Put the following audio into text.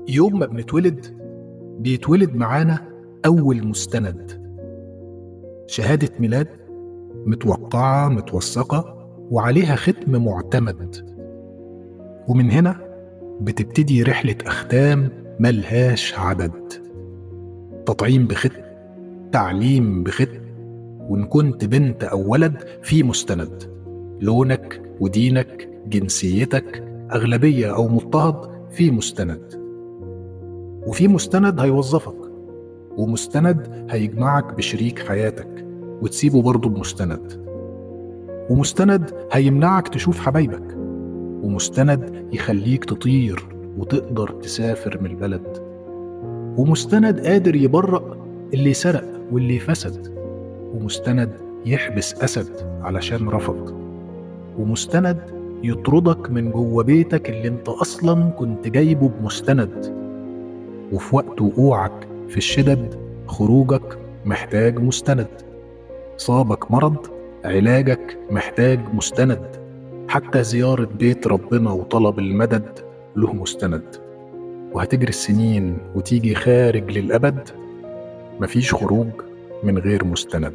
يوم ما بنتولد بيتولد معانا أول مستند، شهادة ميلاد متوقعة متوثقة وعليها ختم معتمد. ومن هنا بتبتدي رحلة أختام ملهاش عدد، تطعيم بختم، تعليم بختم، وإن كنت بنت أو ولد في مستند، لونك ودينك جنسيتك أغلبية أو مضطهد في مستند، وفي مستند هيوظفك، ومستند هيجمعك بشريك حياتك وتسيبه برضه بمستند، ومستند هيمنعك تشوف حبايبك، ومستند يخليك تطير وتقدر تسافر من البلد، ومستند قادر يبرأ اللي سرق واللي فسد، ومستند يحبس أسد علشان رفض، ومستند يطردك من جوه بيتك اللي انت أصلا كنت جايبه بمستند. وفي وقت وقوعك في الشدد خروجك محتاج مستند، صابك مرض علاجك محتاج مستند، حتى زيارة بيت ربنا وطلب المدد له مستند. وهتجري السنين وتيجي خارج للأبد، مفيش خروج من غير مستند.